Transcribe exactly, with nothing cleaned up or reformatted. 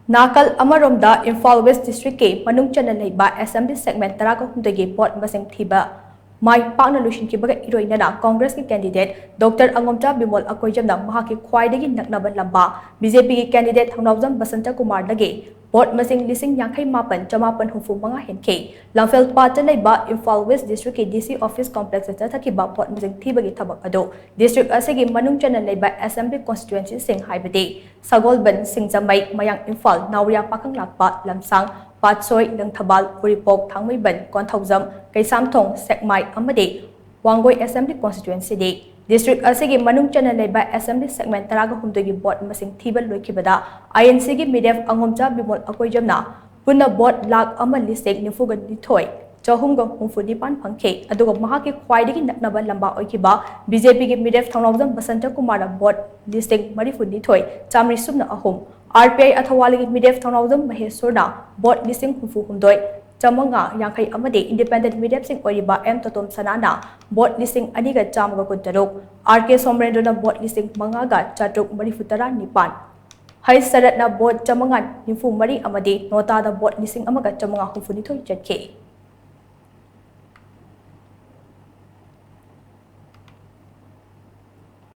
ꯅꯥꯀꯜ ꯑꯃꯔꯣꯝꯗ, ꯏꯝꯐꯥꯜ ꯋꯦꯁ ꯗꯤꯁꯇ꯭ꯔꯤꯛꯀꯤ ꯃꯅꯨꯡ ꯆꯟꯅ ꯂꯩꯕ ꯑꯦꯁꯦꯝꯕ꯭ꯂꯤ ꯁꯦꯒꯃꯦꯟ ꯇꯔꯥꯒ ꯍꯨꯝꯗꯣꯏꯒꯤ ꯚꯣꯠ ꯃꯁꯤꯡ ꯊꯤꯕ ꯃꯥꯏ ꯄꯥꯛꯅ ꯂꯣꯏꯁꯤꯟꯈꯤꯕꯒ ꯏꯔꯣꯏꯅꯅ ꯀꯣꯡꯒ꯭ꯔꯦꯁꯀꯤ ꯀꯦꯟꯗꯤꯗꯦꯠ ꯗꯣꯛꯇꯔ ꯑꯉꯣꯝꯆꯥ ꯕꯤꯃꯣꯜ ꯑꯀꯣꯏꯖꯝꯅ ꯃꯍꯥꯛꯀꯤ ꯈ꯭ꯋꯥꯏꯗꯒꯤ ꯅꯛꯅꯕ ꯂꯝꯕꯥ ꯕꯤ ꯖꯦ ꯄꯤꯒꯤ ꯀꯦꯟꯗꯤꯗꯦꯠ ꯊꯧꯅꯥꯎꯖꯝ ꯕꯁꯟꯇ ꯀꯨꯃꯥꯔꯗꯒꯤ ꯚꯣꯠ ꯃꯁꯤꯡ ꯂꯤꯁꯤꯡ ꯌꯥꯡꯈꯩ ꯃꯥꯄꯟ ꯆꯃꯥꯄꯟ ꯍꯨꯝꯐꯨ ꯃꯉꯥ ꯍꯦꯟꯈꯤ꯫ ꯂꯝꯐꯦꯜꯄꯥꯠꯇ ꯂꯩꯕ ꯏꯝꯐꯥꯜ ꯋꯦꯁ ꯗꯤꯁꯇ꯭ꯔꯤꯛꯀꯤ ꯗꯤ ꯁꯤ ꯑꯣꯐꯤꯁ ꯀꯣꯝꯄ꯭ꯂꯦꯛꯁꯇ ꯆꯠꯊꯈꯤꯕ ꯚꯣꯠ ꯃꯁꯤꯡ ꯊꯤꯕꯒꯤ ꯊꯕꯛ ꯑꯗꯨ ꯗꯤꯁꯇ꯭ꯔꯤꯛ ꯑꯁꯤꯒꯤ ꯃꯅꯨꯡ ꯆꯟꯅ ꯂꯩꯕ ꯑꯦꯁꯦꯝꯕ꯭ꯂꯤ ꯀꯣꯟꯁꯇꯤꯇ꯭ꯋꯦꯟꯁꯤꯁꯤꯡ ꯍꯥꯏꯕꯗꯤ ꯁꯒꯣꯜꯕꯟ, ꯁꯤꯡꯖꯃꯩ, ꯃꯌꯥꯡ ꯏꯝꯐꯥꯜ, ꯅꯥꯎꯔꯤꯌꯥ ꯄꯥꯈꯪꯂꯥꯛꯄ, ꯂꯝꯁꯥꯡ, ꯄꯥꯠꯁꯣꯏ, ꯂꯪꯊꯕꯥꯜ, ꯎꯔꯤꯄꯣꯛ, ꯊꯥꯡꯃꯩꯕꯟ, ꯀꯣꯟꯊꯧꯖꯝ, ꯀꯩꯁꯥꯝꯊꯣꯡ, ꯁꯦꯛꯃꯥꯏ ꯑꯃꯗꯤ ꯋꯥꯡꯒꯣꯏ ꯑꯦꯁꯦꯝꯕ꯭ꯂꯤ ꯀꯣꯟꯁꯇꯤꯇ꯭ꯋꯦꯟꯁꯤꯅꯤ꯫ ꯗꯤꯁꯇ꯭ꯔꯤꯛ ꯑꯁꯤꯒꯤ ꯃꯅꯨꯡ ꯆꯟꯅ ꯂꯩꯕ ꯑꯦꯁꯦꯝꯕ꯭ꯂꯤ ꯁꯦꯒꯃꯦꯟ ꯇꯔꯥꯒ ꯍꯨꯝꯗꯣꯏꯒꯤ ꯚꯣꯠ ꯃꯁꯤꯡ ꯊꯤꯕ ꯂꯣꯏꯈꯤꯕꯗ ꯑꯥꯏ ꯑꯦꯟ ꯁꯤꯒꯤ ꯃꯤꯔꯦꯞ ꯑꯉꯣꯝꯆꯥ ꯕꯤꯃꯣꯜ ꯑꯀꯣꯏꯖꯝꯅ ꯄꯨꯟꯅ ꯚꯣꯠ ꯂꯥꯈ ꯑꯃ ꯂꯤꯁꯤꯡ ꯅꯤꯐꯨꯒ ꯅꯤꯊꯣꯏ ꯆꯍꯨꯝꯒ ꯍꯨꯝꯐꯨ ꯅꯤꯄꯥꯟ ꯐꯪꯈꯤ꯫ ꯑꯗꯨꯒ ꯃꯍꯥꯛꯀꯤ ꯈ꯭ꯋꯥꯏꯗꯒꯤ ꯅꯛꯅꯕ ꯂꯝꯕꯥ ꯑꯣꯏꯈꯤꯕ ꯕꯤ ꯖꯦ ꯄꯤꯒꯤ ꯃꯤꯔꯦꯞ ꯊꯧꯅꯥꯎꯖꯝ ꯕꯁꯟꯇ ꯀꯨꯃꯥꯔꯅ ꯚꯣꯠ ꯂꯤꯁꯤꯡ ꯃꯔꯤꯐꯨ ꯅꯤꯊꯣꯏ ꯆꯥꯃꯔꯤ ꯁꯨꯞꯅ ꯑꯍꯨꯝ, ꯑꯥꯔ ꯄꯤ ꯑꯥꯏ ꯑꯊꯋꯥꯂꯤꯒꯤ ꯃꯤꯔꯦꯞ ꯊꯧꯅꯥꯎꯖꯝ ꯃꯍꯦꯁꯣꯔꯅ ꯚꯣꯠ ꯂꯤꯁꯤꯡ ꯍꯨꯝꯐꯨ ꯍꯨꯝꯗꯣꯏ ꯆꯥꯃꯉꯥ ꯌꯥꯡꯈꯩ ꯑꯃꯗꯤ ꯏꯟꯗꯤꯄꯦꯟꯗꯦꯟꯠ ꯃꯤꯔꯦꯞꯁꯤꯡ ꯑꯣꯏꯔꯤꯕ ꯑꯦꯝ ꯇꯣꯇꯣꯝ ꯁꯅꯥꯅ ꯚꯣꯠ ꯂꯤꯁꯤꯡ ꯑꯅꯤꯒ ꯆꯥꯝꯃꯒ ꯀꯨꯟꯇꯔꯨꯛ, ꯑꯥꯔ ꯀꯦ ꯁꯣꯃꯔꯦꯟꯗ꯭ꯔꯅ ꯚꯣꯠ ꯂꯤꯁꯤꯡ ꯃꯉꯥꯒ ꯆꯥꯇ꯭ꯔꯨꯛ ꯃꯔꯤꯐꯨ ꯇꯔꯥ ꯅꯤꯄꯥꯟ, ꯍꯩꯆ ꯁꯔꯠꯅ ꯚꯣꯠ ꯆꯥꯃꯉꯥ ꯅꯤꯐꯨ ꯃꯔꯤ ꯑꯃꯗꯤ ꯅꯣꯇꯥꯗ ꯚꯣꯠ ꯂꯤꯁꯤꯡ ꯑꯃꯒ ꯆꯥꯃꯉꯥ ꯍꯨꯝꯐꯨ ꯅꯤꯊꯣꯏ ꯆꯠꯈꯤ꯫